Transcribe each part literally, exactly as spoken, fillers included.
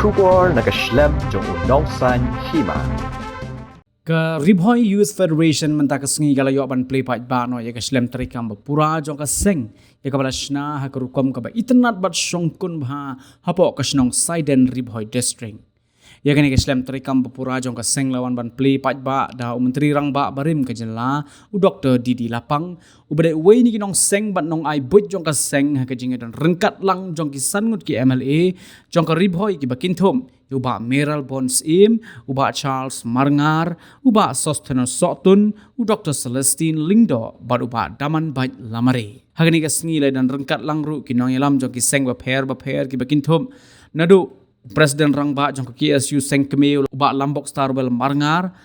Khubor na ka shlem jong u Nongsaiñ Hima. Ka Ri Bhoi Youth Federation mynta ka sngi ka la ïoh ban plie paidbah noh ïa ka shlem treikam ba pura jong ka seng, ïa kaba la shna ha ka rukom kaba itynnad bad shongkun bha hapoh ka shnong Saiden, Ri Bhoi District. Ïa kane ka shlem treikam ba pura jong ka seng la wan ban plie paidbah da u Myntri Rangbah barim ka jylla, u Doktor D D Lapang, uba dei uwei na ki nongseng bad nongai buit jong ka seng, ha ka jingïadon ryngkat lang jong ki san ngut ki M L A jong ka Ri Bhoi kiba kynthup ïa u Bah Mayralborn Syiem, u Bah Charles Marngar, u Bah Sosthenes Sohtun, u Doktor Celestine Lyngdoh bad u Bah Damanbait Lamare. Ha kane ka sngi la don ryngkat lang ruh ki nongïalam jong ki seng bapher bapher kiba kynthup naduh u President Rangbah jong ka K S U Seng Kmie, u Bah Lambok Starwell Marngar,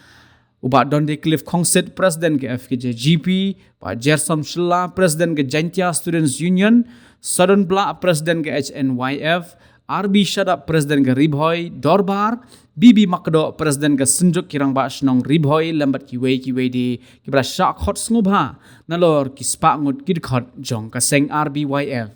u Bah Dondie Cliff Khongsit, President ka F K J G P, Bah Jersom Shylla, President ka Jaintia Students Union, Sadon Blah, President ka H N Y F, R B Shadap, President ka Ri Bhoi Dorbar, B B Makdoh, President ka Synjuk ki Rangbah Shnong Ri Bhoi, lem bad kiwei kiwei de kiba la shah khot sngewbha nalor ki spah ngut ki dkhot jong ka seng R B Y F.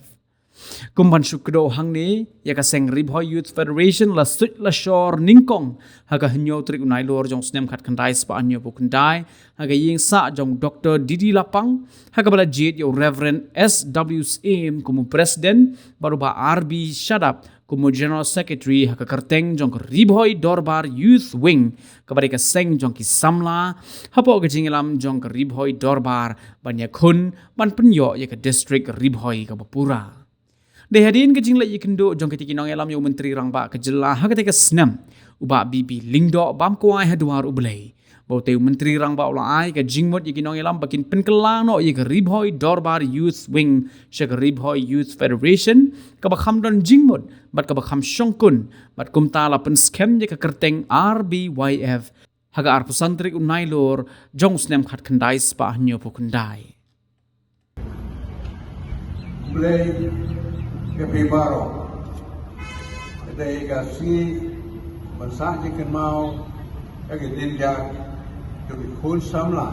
Kum ban shu kdew hangne, ïa ka seng Ri Bhoi Youth Federation la suit la shor nyngkong ha ka hynñiew tarik u Nailur jong u snem khatkhyndai spah hynñiewphew khyndai, ha ka ïing sah jong u Doktor D D Lapang, ha kaba la jied ïa u Reverend S W Syiem kum u President bad u Bah R B Shadap kum u General Secretary, ha ka kyrteng jong ka Ri Bhoi Dorbar Youth Wing, kaba dei ka seng jong ki samla hapoh ka jingïalam jong ka Ri Bhoi Dorbar ban ïakhun ban pynïoh ïa ka district Ri Bhoi kaba pura. Dei hadien ka jingleit ïakynduh jong kitei ki nongïalam ïa u Myntri Rangbah ka jylla ha katei ka snem, u Bah B B Lyngdoh bam kwai ha dwar U Blei ba utei u Myntri Rangbah u la ai ka jingmut ïa ki nongïalam ba kin pynkylla noh ïa ka Ri Bhoi Dorbar Youth Wing sha ka Ri Bhoi Youth Federation, kaba kham don jingmut bad kaba kham shongkun, bad kumta la pynskhem ïa ka kyrteng R B Y F ha ka arphew san tarik u Nailur jong u snem khatkhyndai spah hynñiewphew khyndai. Blei ïa phi baroh. Ka dei ka sngi ban sah jingkynmaw ïa ka jingjia jong ki khun samla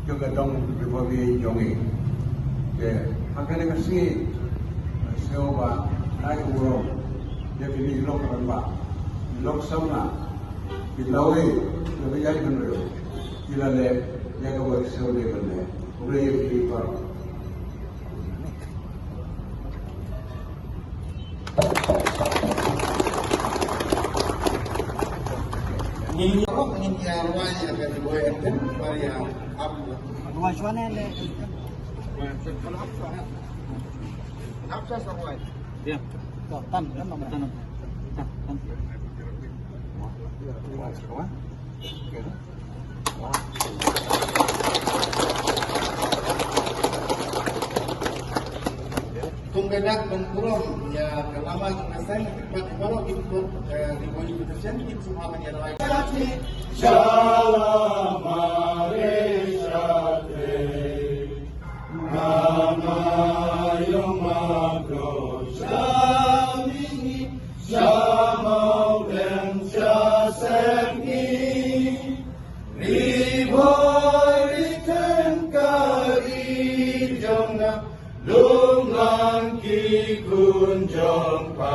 jong ka dong Ri Bhoi jong ngi. Te ha kane ka sngi, nga sngew ba ai u burom ïa kine ki lok rangbah, ki lok samla, ki lawei, ki lawei ïaid bynriew, ki la leh ïa kaba ki sngew dei ban leh. Khublei ïa phi baroh. Ngin ïa rwai ïa ka Ri Bhoi Anthem, Maria Abdul. Rwai shwa ne le. Hap sa sa rwai. Ïa. To, tan, tan, tan. Tan, tan. Rwai shwa. Okay. Kum ka dak ban burom ïa ka lama jong ka seng, bad baroh ki khun, eh, Ri Bhoi Youth Federation, ki sngewbha ban ïa rwai. Shalom Aleichem. Mama yong ma ko shamini, shamau ben shasemi. Ri Bhoi ri ten ka ri jong nga, lum lang ki khun jong pha.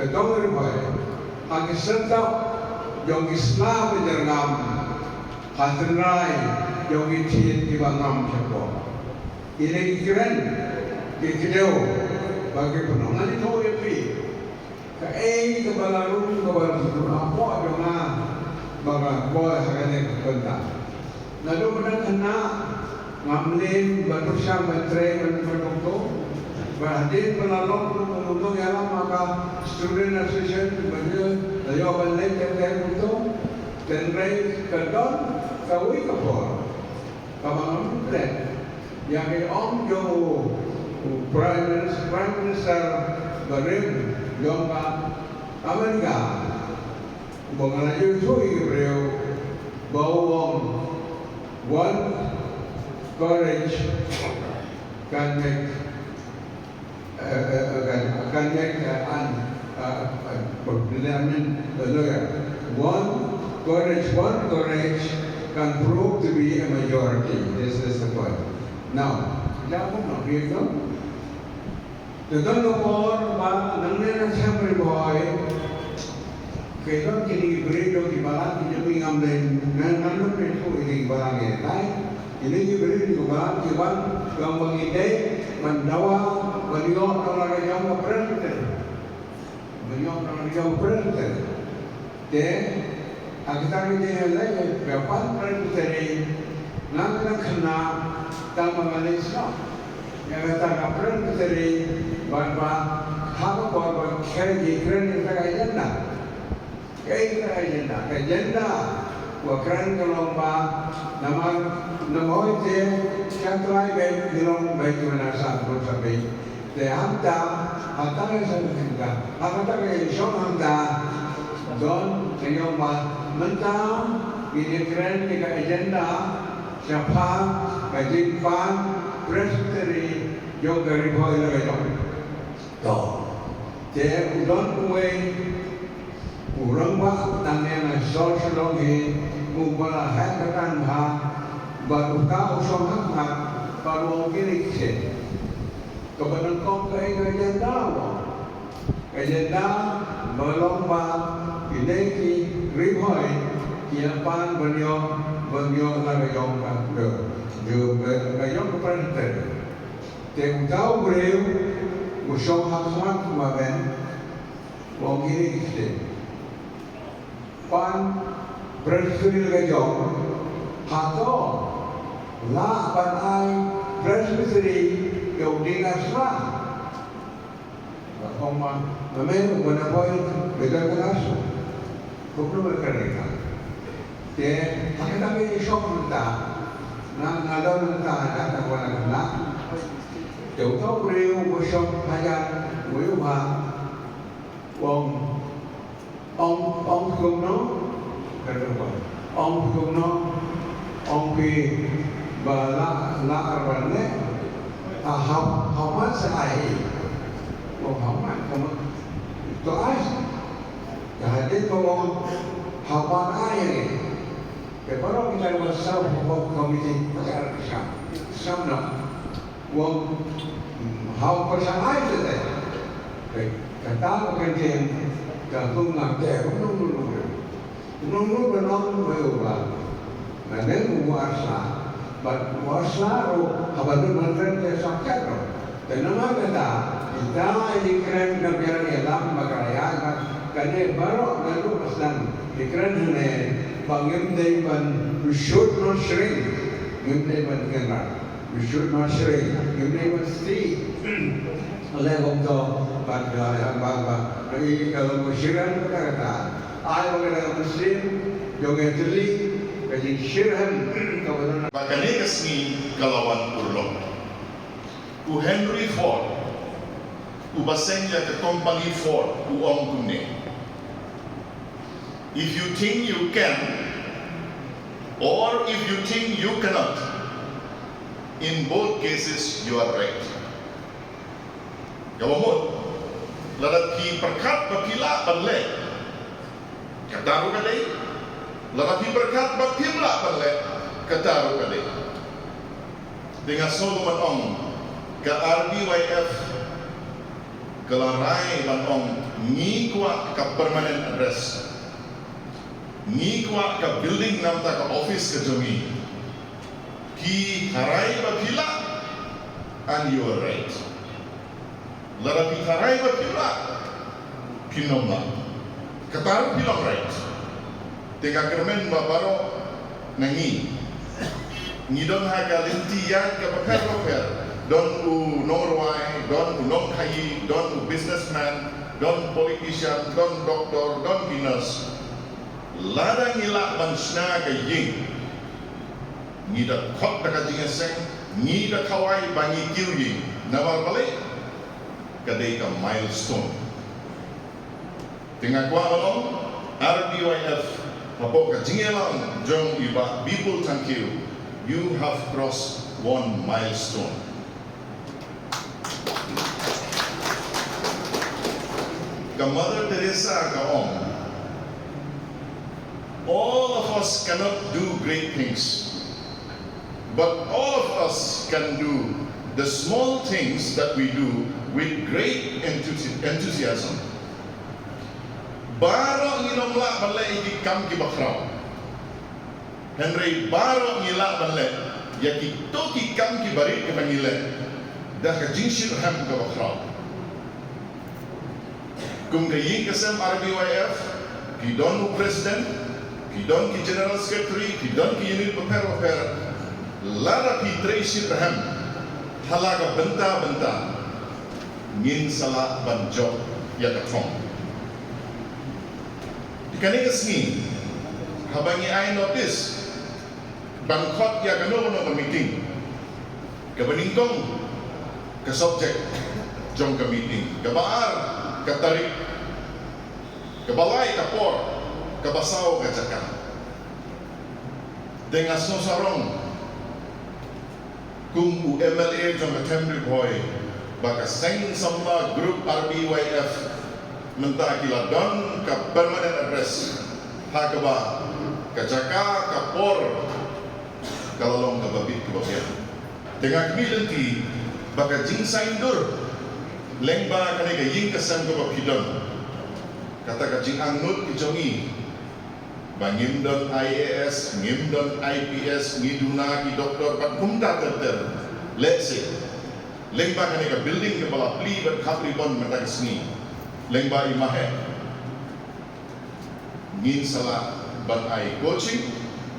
Ka dong Ri Bhoi ha ki syrtap jong ki sla ba jyrngam, ha tynrai jong ki thied kiba ngam shapoh. Ki dei ki kren, ki kdew ba ki pynlong. Ngan ïathuh ïa phi kaei kaba la rung, kaba la rung hapoh jong nga ba nga poi ha kane ka bynta. Naduh mynta khynnah ngam leh ban pyrshang ban trei ban, ban doktor. Ba hadien ba la long doktor ïalam ha ka Student Association, ba ïa la ïoh ban leit ban trei doktor. Hynrei ka don kawei ka por kaba ngam leh. Ïa ka ong jong u, u Prime Minister, Prime Minister barim jong ka America, uba nga la ïathuh ïa ki briew, ba u ong, one courage can make, uh, uh, uh, can, can make, uh, an, uh, uh, I mean, the lawyer. One courage, one courage can prove to be a majority. This is the point. Now, ïa ka no, ïa ka no. Te don ka por ba nangne na Assembly Boy, ki don kine ki briew ki balang ki jong ngi, ngam leh, ngan, ngan ym ïathuh ïa ki balang ïa tai. Kine ki briew ki balang ki wan, ki wan ba ngi dei ban dawa ban ïoh na la ka jong ka Presbytery. Ban ïoh na la ka jong ka Presbytery. Te ha kata ka jingïaleh ka pan Presbytery, nga kynnoh khynnah tang ba nga leit snoh ïa kata ka Presbytery, bad ba ha ka por ba ki kren, ki kren ïa kata ka agenda. Kaei kata ka agenda? Ka agenda ba kren ka long ba namar, namar te sha trai beit ki long beit kiba na sah, bun sa beit. Te hangta, hangta ka sah hangta, hangta ka ïa shong hangta. Don ka ïong ba mynta ngin ïa kren ïa ka agenda shaphang ka jingpan Presbytery jong ka Ri Bhoi la ka jong. To. Te u don uwei u rangbah tang ïa na sor Shillong hi, uba la heh ka tang ha, bad uta u shong ha khmat, bad u ong kine ki kseh. Kaba nyngkong kaei ka agenda u ong? Ka agenda ba long ba kine ki Ri Bhoi ki ïa pan ban ïoh, ban ïoh la ka jong ka, ka, ka, ka jong ka Presbytery. Te uta u briew u shong ha khmat ma ben u ong kine ki kseh. Pan Presbytery la ka jong, hato lah ban ai Presbytery ïa u ding ar sla? Ba ong ma, ma me u ban ïa poi, me don tang ar sla. Kumno me kren ïa ka? Te ha kata ka ïa shong mynta, nga, nga don mynta ha kata ka wan khynnah. Te uta u briew uba shong hajan uwei u bha u ong, ong, ong kumno? Kata ba ong kumno? Ong phi ba lah, lah ban leh? Ah, how, how much ai? Ong how much? How much? To ai. Te hadien ba ong how much ai, te baroh kita kiba sah ha ka committee, kita ki sah, sah noh. U ong, hmm, how much ai te te? Te kata ka kyntien ka kum ngam tip, kumno, kumno, kumno. Kumno, kumno ban ong uwei u bha. Nga dei u ar sla, bad u ar sla ruh haba lut ban kren te sah ket ruh. Te namar kata, kita ki kren na biang ïalam ba ka la ïaid bad kane baroh naduh ba sdang ki kren hangne ba ngim dei ban, we should not shrink. Ngim dei ban kynrad. We should not shrink. Ngim dei ban sdih. Leh kumto bad ka ïa ba, ba, ba, i ka long ka shrink kata kata. Ai ba ka long ka shrink. Jong ka jingshit rhem kaba don. Ba kane ka sngi ka la wan urlong. U Henry Ford, uba seng ïa ka company Ford, u ong kumne: "If you think you can, or if you think you cannot, in both cases you are right." Kaba mut, lada phi pyrkhat ba phi lah ban leh, kata ruh ka dei. Lada phi pyrkhat ba phim lah ban leh, kata ruh ka dei. Te nga sngew ban ong, ka R B Y F ka la rai ban ong, ngi kwah ka permanent address. Ngi kwah ka building namar ka office ka jong ngi. Phi tharai ba phi lah, and you are right. Lada phi tharai ba phi lah, phin ym lah. Kata ruh phi long right. Te nga kyrmen ba baroh na ngi, ngi don ha ka lynti ïaid kaba pher bapher. Don u nongrwai, don u nongkhaïi, don u businessman, don politician, don doctor, don ki nurse. Lada ngi lah ban shna ka ïing, ngi da khot da ka jingïaseng, ngi da khawai ba ngi kiew ïing. Namar balei? Ka dei ka milestone. Te nga kwah ban ong, R B Y F, hapoh ka jingïalang jong i Bah Bipul Thangkhiew, you have crossed one milestone. Ka Mother Teresa ka ong, "All of us cannot do great things, but all of us can do the small things that we do with great enthusi-, enthusiasm." Baroh ngin ym lah ban leh ïa ki kam kiba khraw. Hynrei baroh ngi lah ban leh ïa kito ki kam kiba rit kiba ngi leh da ka jingshit rhem kaba khraw. Kum ka ïing ka sem R B Y F, ki don u president, ki don ki general secretary, ki don ki unit bapher bapher. Lada phi trei shit rhem ha la ka bynta bynta, ngin sa lah ban jop ïa ka thong. Kane ka sngi, haba ngi ai notice ban khot ïa kano kano ka meeting, kaba nyngkong ka subject jong ka meeting, kaba ar ka tarik, kaba lai ka por, kaba saw ka jaka. Te nga sngewsarong kum u M L A jong ka Them Ri Bhoi ba ka seng samla group R B Y F mynta ki la don ka permanent address, ha kaba ka jaka ka por ka la long kaba bit kaba biang. Te nga khmih lynti ba ka jingsaiñdur lyngba kane ka ïing ka sem kaba phi don, kata ka jingangnud ki jong ngi, ba ngim don I A S, ngim don I P S, ngi duna ki doktor bad kumta ter ter. Lehse lyngba kane ka building kaba la plie bad khapri bun mynta ka sngi, lyngba i Maheh, ngin sa lah ban ai coaching,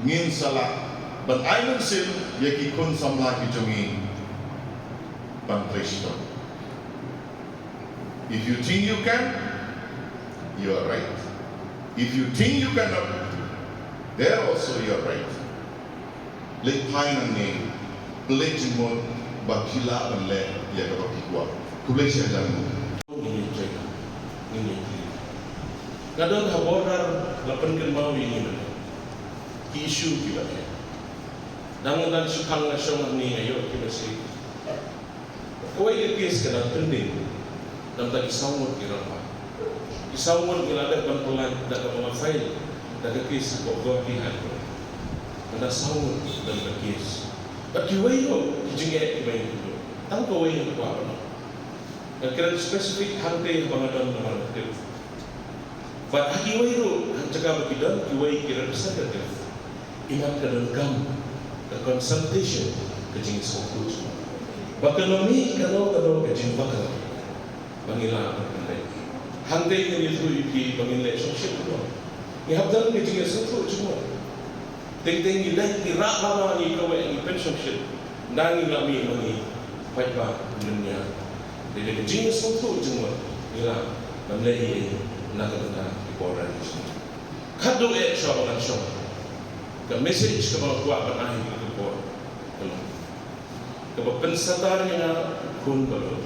ngin sa lah ban ai mynsiem ïa ki khun samla ki jong ngi ban trei shitom. If you think you can, you are right. If you think you cannot, there also you are right. Leit phai nangne, pynleit jingmut ba phi lah ban leh ïa kaba phi kwah. Khublei shihajar nguh. Ngin ïa trei, ngin ïa trei. Nga don ha border, la pynkynmaw ïa ngi mynne ki issue kiba eh. Dang dang shu khang la shong hangne, nga ïoh kiba shi. Kawei ka case ka dang pending. Namar ki saw ngut ki rangbah. Ki saw ngut ngi la dep ban pynlait da kaba nga file da ka case hapoh Guwahati High Court. Ka dang saw ngut don ka case. Bad kiwei ruh ki jingeh kiba ngi ïoh. Tang kawei nga kwah ban ong. Nga kren specific hangtei haba nga don namar nga tip. Bad ha kiwei ruh, ha jaka ba ki don kiwei ki representative, i mat ka donkam ka consultation, ka jingsngewthuh jingmut. Ba kano mih kano kano ka jingbakla ba ngi lah ban pynleit. Hangtei ngin ïathuh ïa phi ba ngin leit shongshit kumno. Ngi hap don ka jingsngewthuh jingmut. Teng teng ngi leit ngi rah lama ngi kaweh ngi pynshongshit. Nda ngi la mih ma ngi paidbah lynñiar. Dei da ka jingsngewthuh jingmut ngi lah ban leh ïa na ka bynta ki polarization. Haduh eh shuwa ba ngan shong, ka message kaba nga kwah ban ai ha kane ka por ka long kaba pynsatar ïa nga, khun ba lut,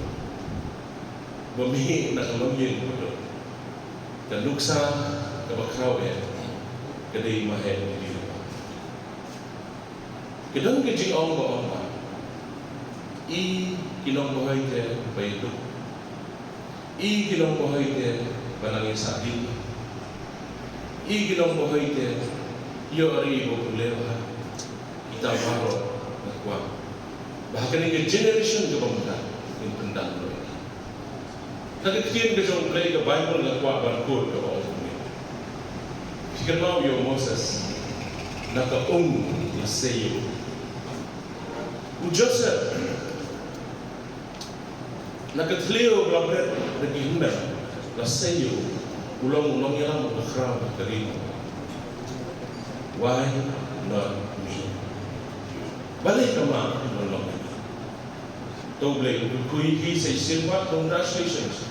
ba mih na ka longïing ba lut. Ka nuksa kaba khraw eh ka dei Mahet Dieng. Ka don ka jingong ba ong ba, i ki nongbahoi te ba ïaduk, i ki nongbahoi te ba nang ïasaid, i ki nongbahoi te ïoh ri ba pule bha. Kita baroh nga kwah ba ha kane ka generation kaba mynta ngin pyndang noh ïa ki. Na ka ktien ka jong U Blei ka Baibl nga kwah ban quote kaba ong kumne. Phi kynmaw ïa u Moses na ka um la Seir. U Joseph na ka thliew ba la bret da ki hynmen la Seir, u long u nongïalam uba khraw ha ka ri. Why not me? Balei ka ma ban long ïa nga? To U Blei u kyrkhu ïa phi sa shisien pat, congratulations.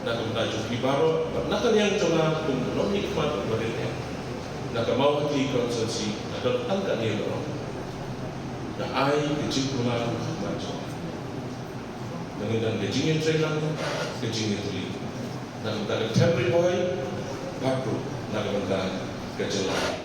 Na ka bynta jong phi baroh bad na ka liang jong nga kum u nongmihkhmat uba rit eh, na ka Mawhati constituency nga don tang kane ruh. Nga ai ka jingkular ha khmat jong nga. Nangta ka jingïatreilang, ka jingïatylli na ka bynta ka Them Ri Bhoi bad ruh na ka bynta ka jylla.